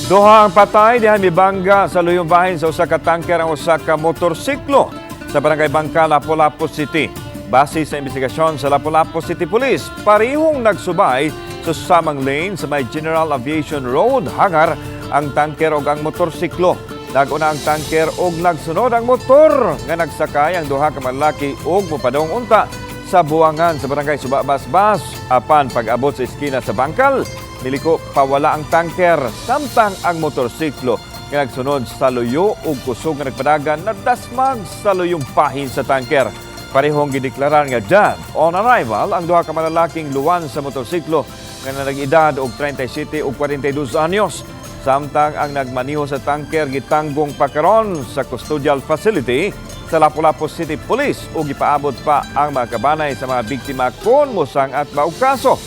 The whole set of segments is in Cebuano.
Duha ang patay diha mibangga sa luyong bahin sa usa ka tanker ang usa ka motorsiklo sa Barangay Bangka, Lapu-Lapu City. Base sa investigasyon sa Lapu-Lapu City Police, parehong nagsubay sa samang lane sa may General Aviation Road hangar ang tanker ug ang motorsiklo. Nag-una ang tanker ug nagsunod ang motor nga nagsakay ang duha ka mga lalaki ug mopadong unta sa buwangan sa Barangay Subabasbas. Apan pag-abot sa eskina sa Bangkal, niliko pawala ang tanker samtang ang motorsiklo nga nagsunod sa luyo ug kusog nga nagpadagan nadasmag sa luyong pahin sa tanker. Parehong gideklarar nga dead on arrival ang duha ka mga lalaking luwan sa motorsiklo nga nag-edad og 37 ug 42 anyos. Samtang ang nagmaniho sa tanker gitanggong pa karon sa custodial facility sa Lapu-Lapu City Police ug gipaabot pa ang mga kabanay sa mga biktima kon mosang-at ba og kaso.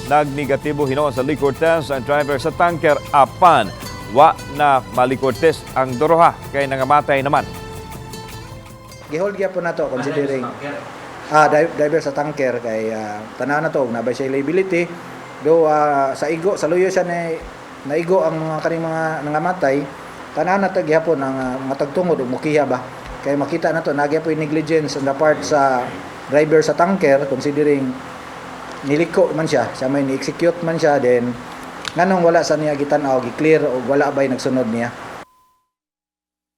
Nagnegatibo hinuon sa liquor test ang driver sa tanker, apan wa na ma-liquor test ang duruha kay nangamatay naman. Gihold gyapon nato considering driver sa tanker kay tanaw na to og nabay siya liability do sa igo sa luyo siya na naigo ang mga kaning mga nangamatay. Tanaw na ta gihapon ang mga tagtungod ug mukiha ba kay makita na to nagya po negligence on the part sa driver sa tanker, considering niliko man siya siya may ni-execute man siya, then nganong wala sa niya gitan-aw, gi-clear og wala bay nagsunod niya.